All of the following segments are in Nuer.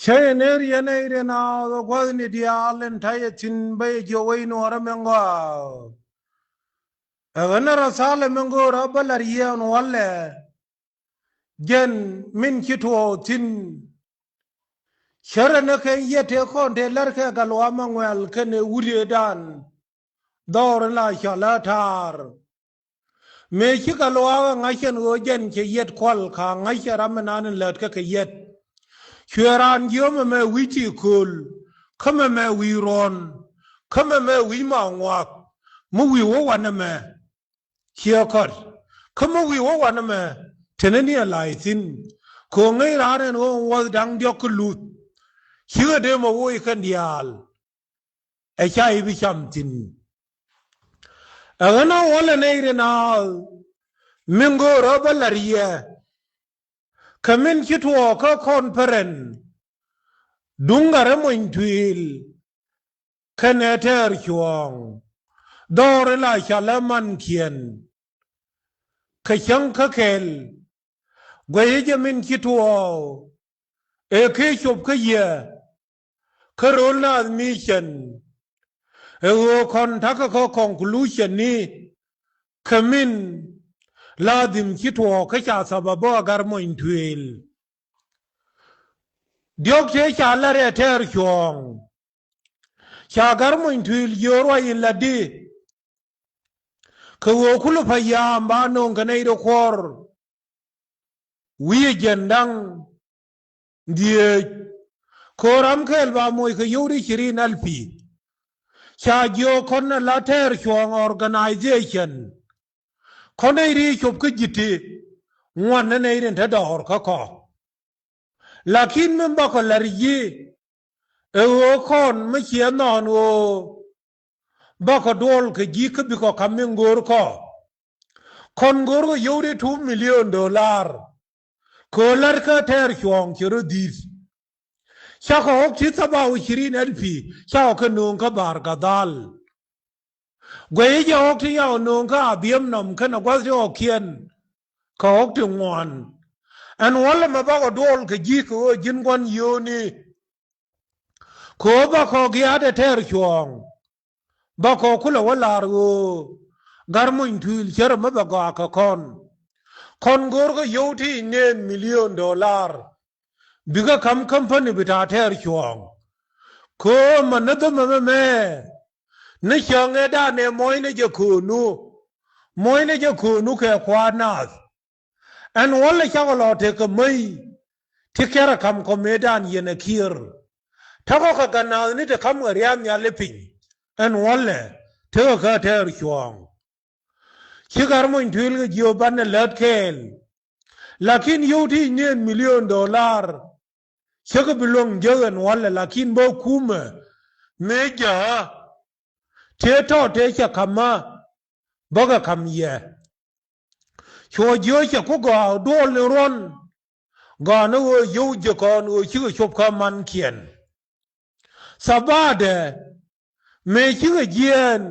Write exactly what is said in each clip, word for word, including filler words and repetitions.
Cä yɛ ner yɛn ɛ iriɛn a ɣä gua̱thni diaal in ta̱yɛ thi̱n bä yɛ jiök wec nuɔɔrä mɛ ŋɔaa. Ɛ ɣän ɛ rɔ thalɛ mɛ ŋo̱o̱rä bä la̱r yiɛɛn walɛ. Jɛn min ci tuɔɔk thi̱n. Cärɛ ni kɛ yɛt tëë kɔn tëë la̱rkɛ Gatluak Maŋuɛl kɛnɛ wuriëëdan. Dhɔr in la cɔl ɛ ta̱a̱r. Mëë ci Gatluak ɛ ŋa̱c ɛn ɣöö jɛn cɛ yɛt kual ka ŋa̱c ɛ ram mi nan in lät kä kɛ yɛt. Cuɛ raan jiöm ɛmɛ wi̱c ti kööl, kä mɛmɛ wi̱i̱ ruɔ̱n, kä mɛmɛ wi̱c ma ŋuak, mi wi̱i̱ wä wanɛ mɛ. Ciɛ kɔt, kä mi wi̱i̱ wä wanɛ mɛ, tenɛ ni ɛ la̱a̱c thi̱n. Kɛ ɣöö ŋäc raan ɛn ɣöö wuɔth da̱ŋ diɔ̱k kä luth. Cikɛ dee mɛ woc kɛn diaal. Ɛ ca i̱ bi cam thi̱n. Ɛ ɣän a wä lɛ nɛy ri naath mi ŋo̱o̱rä bä la̱r yɛ. Kɛ min ci tuɔɔk kä kɔn pärɛn duŋ gat rɛ mony tui̱i̱l. Kɛnɛ tɛɛr cuɔ̱ɔ̱ŋ dhɔr in la calɛ mankiɛn. Kɛ cäŋ kä kɛl guɛcä jɛ min ci tuɔɔk ëë kee cop kä yɛ. Kä ro̱l naath mi cɛn ɛ ɣöö kɔn ta̱kä kä conclusion ni kɛ min la dhim ci tuɔɔk kä ca thababä a gar mony tuëël. Diɔ̱k tëë ca la̱r ɛ tɛɛr cuɔ̱ɔ̱ŋ. Ca gar mony tuëël jiöör ruac in la di kɛ ɣöö kulɛ pa̱ ya̱a̱m ba nööŋ kɛ nɛy rɔ kuɔ̱r. Wi̱i̱ jɛn da̱ŋ dhieec. Kɛ ɣöö ram kɛɛl ba moc kɛ yio̱w ri cirin alpi. Ca jiök kɔn ɛ la tɛɛr cuɔ̱ɔ̱ŋ organization. Kɔn nɛy ri cop kä ji̱ ti ŋuan ni nɛy rin te dɔɔr kä kɔ. Lakin min bakɔ la̱r ji̱ ɛ ɣöö kɔn mi ciɛ nhɔn ɣöö bakɔ duɔl kɛ ji̱ kä bikɔ ka̱m min go̱o̱r kɔ. Kɔn go̱o̱r kɔ yio̱w ri two million dollar. Kɛ ɣöö la̱r kä tɛɛr cuɔ̱ɔ̱ŋ cɛ rɔ dhi̱i̱th. Cakɔ ɣɔ̱k ti thabaw cirin alpi cakɔ kɛ nööŋ kä Bar Gadhal. Guɛcä jɛ ɣɔ̱k ti yaw nööŋ kä Abiɛm nɔm kɛnɛ gua̱th ti ɣɔ̱kiɛn. Kɛ ɣɔ̱k ti ŋuan ɛn wälɛ mɛ bakɔ duɔl kɛ ji̱ kɛ ɣöö ji̱n gua̱n yio̱o̱ni. Kɛ ɣöö bakɔ gia̱a̱t ɛ tɛɛr cuɔ̱ɔ̱ŋ. Bakɔ kulɛ wä la̱r ɣöö gar mony tui̱i̱l cärɛ mi bɛ gɔaa kɛ kɔn. Kɔn go̱o̱r kä yio̱w ti iŋeen million dollar. Bikɛ ka̱m company bi ta̱a̱ tɛɛr cuɔ̱ɔ̱ŋ. Kɛ ɣöö mɛ ni dhämɛ mɛmɛ ni cäŋ ëëdan ëë mɔcnɛ jɛ köönu. Mɔcnɛ jɛ köönu kɛ kua̱r naath. Ɛn wälɛ cakɔ lɔ tekɛ mäc ti kɛrɛ ka̱m kɔ mëëdan yɛn ɛ kiɛr. Tekɔ kɛ gat naath ni te ka̱m kɛ ria̱a̱n nhial i̱ piny. Ɛn wälɛ tekɛ kä tɛɛr cuɔ̱ɔ̱ŋ. Ci gar mony tuil kɛ jiö banɛ lät kɛɛl. Lakin yio̱w ti iŋeen million dollar. Cä kɛ bi luäŋ jek ɛn wälɛ lakin bä kumɛ mëë jää. Tëë tɔ̱ tëë cɛ ka̱mä bäkɛ ka̱m yɛ. Cuɔ jiö cɛ ku gɔaa duɔl ni ruɔ̱n. Gɔaa ni ɣöö yio̱w jek kɔn ɣöö cikɛ cop kä mankiɛn. Thabaadɛ mëë cikɛ jiɛɛn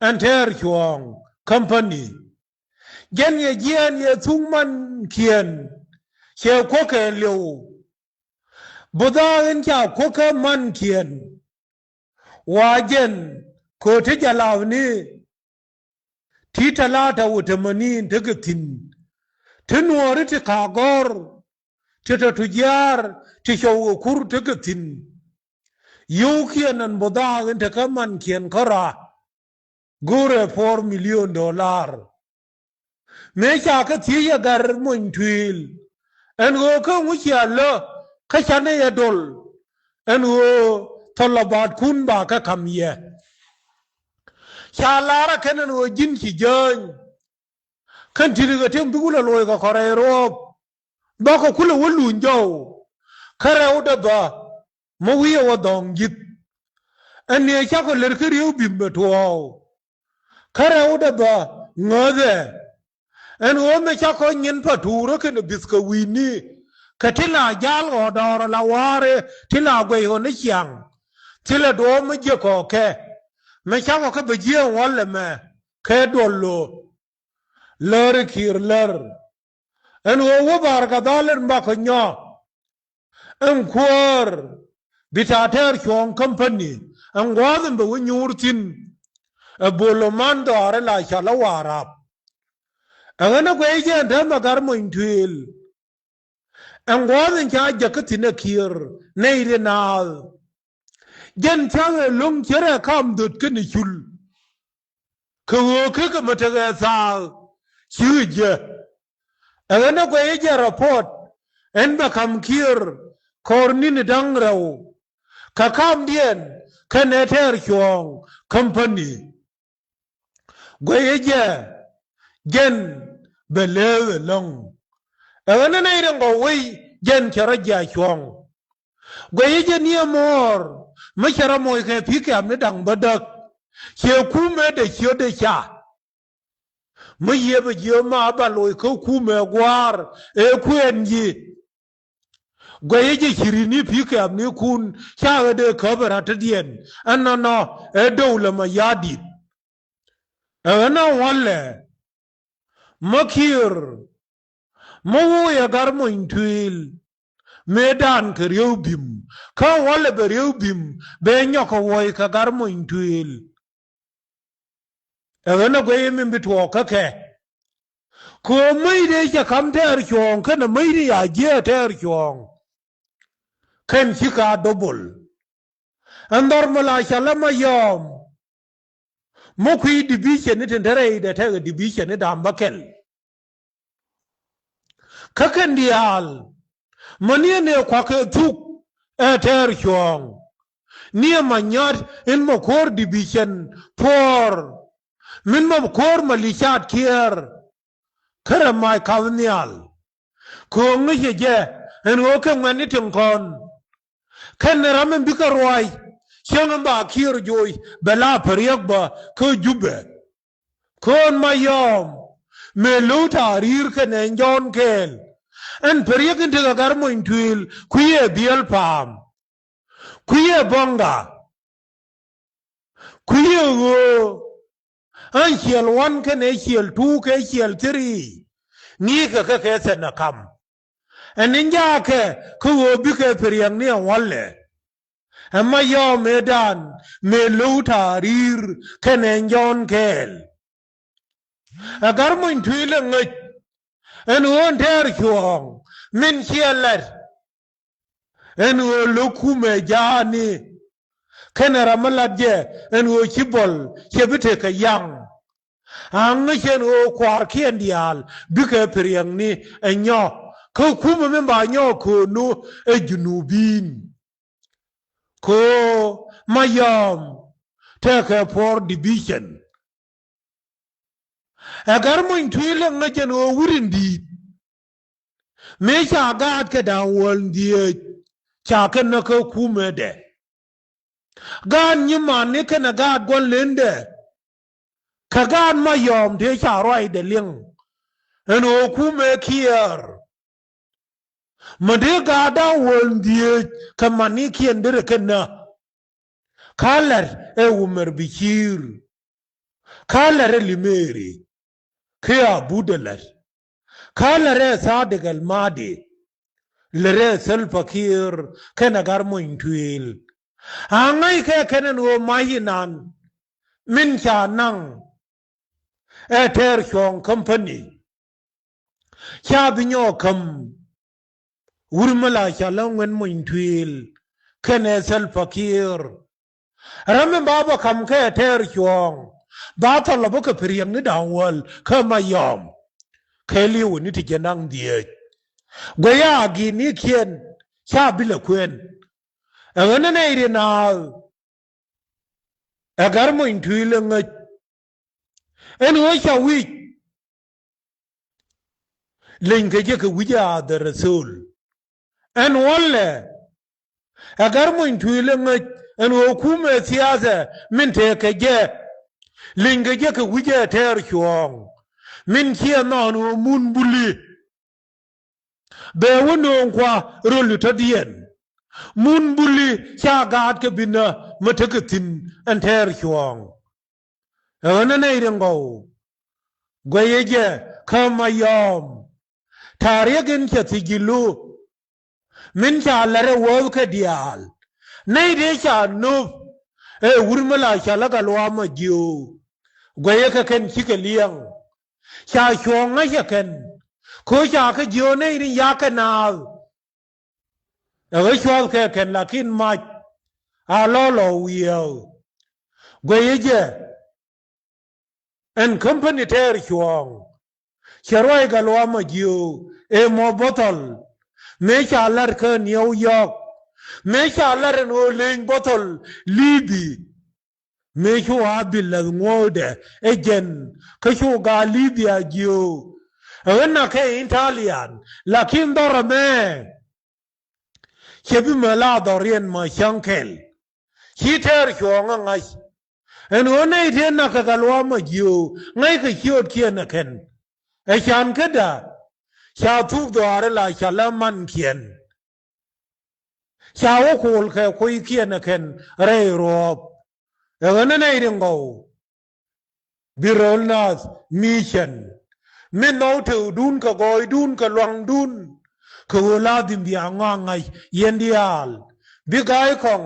ɛn tɛɛr cuɔ̱ɔ̱ŋ company. Jɛn yɛ jiɛɛn yɛ thuk mankiɛn. Cɛ kuäkɛ liw. Budhaak in ca kuäkä mankiɛn. Wa jɛn köö ti jalabni. Ti talata wa tamanin tekɛ thi̱n. Ti nuɔɔri ti kagɔr. Ti tɔ tujiaar ti cɔw kɛ kur tekɛ thi̱n. Yio̱wkiɛn ɛn budhaak in tekä mankiɛn kärɔa. Go̱rɛ four million dollar. Mëë ca kɛ thiec ɛ gat mony tuil. Ɛn ɣöö kä ŋu cia lä kä canɛ yɛ dol. Ɛn ɣöö thɔlɔbaatkun ba kɛ ka̱m yɛ. Ca lar ɛ kɛn ɛn ɣöö ji̱n ci jäny. Kɛn ti̱ti̱ kɛ tëk bik wulɛ loc kɛ kɔrɛ ruɔ̱ɔ̱p. Bakɔ kulɛ wä luny jɔw. Kä rɛwdɛ bä mi wi̱i̱ ɛ wä dhɔ̱ŋ ji̱th. Ɛn ni ɛ cakɔ lɛr kä ri̱ew bi̱m bɛ tuɔɔk. Kä rɛwdɛ bä ŋäthɛ. Ɛn ɣöö mɛ cakɔ nyin pa tuurä kɛnɛ bi̱th kɛ wi̱i̱ni. Kɛ ti la ja̱a̱l ɣɔɔ dɔɔr ala wa̱a̱ri ti la guɛy ɣɔni ciaŋ. Thilɛ duɔ̱ɔ̱p mi jiäk kɔɔkɛ. Mɛ cakɔ kä bɛ jiääŋ wälɛ mɛ kɛ duɔl lo̱. Läri ki̱i̱r lär. Ɛn ɣöö wä Bar Gadhal in bakɔ nyɔk. ɛn kuäär bi ta̱a̱ tɛɛr cuɔ̱ɔ̱ŋ company ɛn gua̱a̱th ɛn bɛ wä nyuur thi̱n. Ɛ bol ɛ man dhɔaarɛ la cɔl ɛ Warap. Ɛ ɣän ɛ guɛy jɛ ɛn täämɛ Gat Mony Tuëël. Ɛn gua̱a̱th in ca jäk kä thi̱n ɛ Kiir nɛy ri naath. Jɛn thia̱k ɛ lo̱ŋ cierɛ kam dho̱t kɛnɛ cul. Kɛ ɣöö kekɛ mi tekɛ thaak ci ɣä jiɛ. Ɛ ɣän ɛ guɛy jɛ report ɛn bɛ ka̱m Kiir kɔr ni̱ni da̱ŋ rɛw. Kɛ kamdiɛn kɛnɛ tɛɛr cuɔ̱ɔ̱ŋ company. Guɛyɛ jɛ jɛn bɛ lääk ɛlɔ̱ŋ. Ɛ ɣän ɛ nɛy rin gɔw wec jɛn cɛ rɔ jiac cuɔ̱ɔ̱ŋ. Guɛyɛ jɛ ni ɛ muɔɔr mi cɛ rɔ moc kɛ pi̱i̱ kɛ̈ɛ̈pni da̱ŋ bädäk. Ciɛ kumɛ dee ciötdɛ ca mi yiëë bɛ jiö ma ba loc kä kumɛ gua̱a̱r ëë kuɛn ji̱. Guɛyɛ jɛ ci ri̱ni pi̱i̱ kɛ̈ɛ̈pnikun ca ɣä dee käp ɛ ratädiɛn. Ɛnɔnɔ ɛ dɔw lɛ ma ya̱a̱ di̱t. Ɛ ɣän ɛ wälɛ mä Kiir mä woc ɛ Gat Mony Tuëël. Mëëdan kɛ ri̱ew bi̱m kä wälɛ bɛ ri̱ew bi̱m bɛ nyɔk kɛ woc kɛ Gat Mony Tuëël. Ɛ ɣän ɛ guɛy min bi tuɔɔk kä kɛ. Kɛ ɣöö mäcdɛ cɛ ka̱m tɛɛr cuɔ̱ɔ̱ŋ kɛnɛ mäcdɛ ya jiɛ tɛɛr cuɔ̱ɔ̱ŋ. Kɛn ci ka double. Ɛn dhɔr mi la cɔl ɛ Mayɔm. Mä kui̱ division ni tin te rɛydɛ tekɛ division ni da̱a̱m bä kɛl. Kä kɛn diaal mäni ɛ nɛ kuak kɛ thuk ɛ tɛɛr cuɔ̱ɔ̱ŋ. Ni ɛ ma nyɔt in ma ko̱o̱r division puɔ̱ɔ̱r. Min ma ko̱o̱r ma li̱caat kiɛɛr. Kä rɛ mac kath nhial. Kɛ ɣöö ŋäcɛ jɛ ɛn ɣöö kɛ ŋuɛ̈tni tin kɔn. Kɛn ram in bikɛ ruac cäŋ in ba Kiir joc bɛ la päriäk bä kä Jubɛ. Kɔn Mayɔm mëë lo̱w ta̱a̱ ri̱i̱r kɛnɛ jɔ̱ɔ̱n kɛɛl. Ɛn päriäk in tekɛ Gat Mony Tuëël kui̱ ɛ Biɛl Pa̱a̱m. Kui̱ ɛ Bɔŋga. Kui̱ ɛ ɣöö ɛn ciɛl wan kɛnɛ ciɛl tuu kɛ ciɛl thi̱ri. Ŋi̱i̱kɛ kɛ kɛ thɛn ɛ kam. Ɛn in jaakɛ kä ɣöö bikɛ päriäkni ɛ wälɛ. Ɛ Mayɔm mëëdan mëë lo̱w ta̱a̱ ri̱i̱r kɛnɛ jɔ̱ɔ̱n kɛɛl. Ɛ Gat Mony Tuëël ɛ ŋäc ɛn ɣöö ɛn tɛɛr cuɔ̱ɔ̱ŋ min ciɛ lɛt. Ɛn ɣöö lo̱k kumɛ ja̱a̱ni kɛnɛ ram mi lat jɛ ɛn ɣöö ci bɔl cɛ bi tekɛ yaŋ. A ŋäc ɛn ɣöö kua̱rkiɛn diaal bikɛ päriäkni ɛ nyɔk kä kumɛ min ba nyɔk köönu ɛ Junubin. Kɛ ɣöö Mayɔm tekɛ puɔ̱ɔ̱r division. Ɛ Gat Mony Tuëël ɛ ŋäc ɛn ɣöö wi̱r in di̱i̱t. Mëë ca gaat kɛ da̱a̱ŋ wäl dhieec ca kɛ näk kä kumɛdɛ. Gaat Nyimani kɛnɛ gaat Gua̱n Lendɛ. Kɛ gaat Mayɔm tëë ca ruacdɛ liŋ. Ɛn ɣöö kumɛ Kiir. Mi dee gaat da̱a̱ŋ wäl dhieec kɛ manikiɛn derɛ kɛ näk. Ka la̱t ɛ Umar Bashir. Ka la̱t ɛ Limeri. Kiɛ Abudɛ la̱t. Ka la̱t ɛ Sadik Al Mahdi. La̱t ɛ Salva Kiir kɛnɛ Gat Mony Tuëël. A ŋäc kɛ kɛn ɛn ɣöö mac inan min ca naŋ ɛ tɛɛr cuɔ̱ɔ̱ŋ company. Ca bi nyɔk käm wur mi la ca lä ŋuɛn Mony Tuëël kɛnɛ Salva Kiir. Ram mi ba bä ka̱m kɛ tɛɛr cuɔ̱ɔ̱ŋ ba thɔl lɔ bä kɛ päriäkni da̱ŋ wäl kä Mayɔm. Kɛ li̱w ni ti jɛ naŋ dhieec guɛy a gi̱nikiɛn ca bi lɛ kuɛn. Ɛ ɣän ɛ nɛy ri naath. Ɛ Gat Mony Tuëël ɛ ŋäc ɛn ɣöö ca wi̱c. Leny kɛ jɛ kɛ wi̱c ɛ Adha Rasul. Ɛn wälɛ ɛ Gat Mony Tuëël ɛ ŋäc ɛn ɣöö kumɛ thiathɛ min tëë kɛ jɛ. Leny kɛ jɛ kɛ wi̱c ɛ tɛɛr cuɔ̱ɔ̱ŋ min ciɛ nhɔn ɣöö mun buli. Bɛ wä nööŋ kua röl i̱ tɔ̱diɛn. Mun buli ca gaat kɛ binä mi tekɛ thi̱n ɛn tɛɛr cuɔ̱ɔ̱ŋ. Ɛ ɣän ɛ nɛy rin gɔw guɛyɛ jɛ kä Mayɔm. Ta̱a̱ riɛk in cɛ thi̱c ji̱ lu. Min ca lɛr ɛ wäth kɛ diaal. Nɛy tëë ca nöp ɛ wur mi la ca lä Gatluak Majiök. Guɛyɛ kɛ kɛn cikɛ liɛŋ. Ca cuɔ̱ɔ̱ŋ ŋäc ɛ kɛn. Kä ca kɛ jiök nɛy tin yakɛ naath. Ɛ ɣä cua̱th kɛ kɛn lakin mac a lɔlɔ wiɛɛu. Guɛyɛ jɛ. Ɛn company tɛɛr cuɔ̱ɔ̱ŋ. Cɛ ruac Gatluak Majiök ëë mɔ bäthɔl. Mëë ca lar kä New York. Mëë ca lar ɛn ɣöö leny bäthɔl Libi. Mëë cu a bil lath ŋuɔ̱ɔ̱dɛ ɛ jɛn kä cu gaa Libi a jiök. Ɛ ɣän a kɛ Italian lakin dhɔr ɛmɛ. Cɛ bi mɛ la dhɔriɛn mɛ cäŋ kɛl. Ci tɛɛr cuɔ̱ɔ̱ŋ ɛ ŋa̱c. Ɛn ɣöö nɛy tëë nak kɛ Gatluak Majiök ŋa̱ckɛ ciöötkiɛn ɛ kɛn. Ɛ can käda ca thuk dhɔaari la ca lä mankiɛn. Ca wä kuɔl kɛ kui̱kiɛn ɛ kɛn rɛy ruɔ̱ɔ̱p. Ɛ ɣän ɛ nɛy ri ŋɔw. Bi rööl naath mi cɛn. Min nhɔw tëëkdun kɛ gɔɔydun kɛ luaŋdun. Kɛ ɣöö la dhim bia ŋɔak ŋa̱c yɛn diaal. Bi ga̱a̱c kɔŋ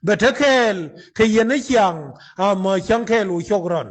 bɛ te kɛɛl kɛ yɛn ɛ ciaŋ. Amä cäŋ kɛɛl wä cok rɔn.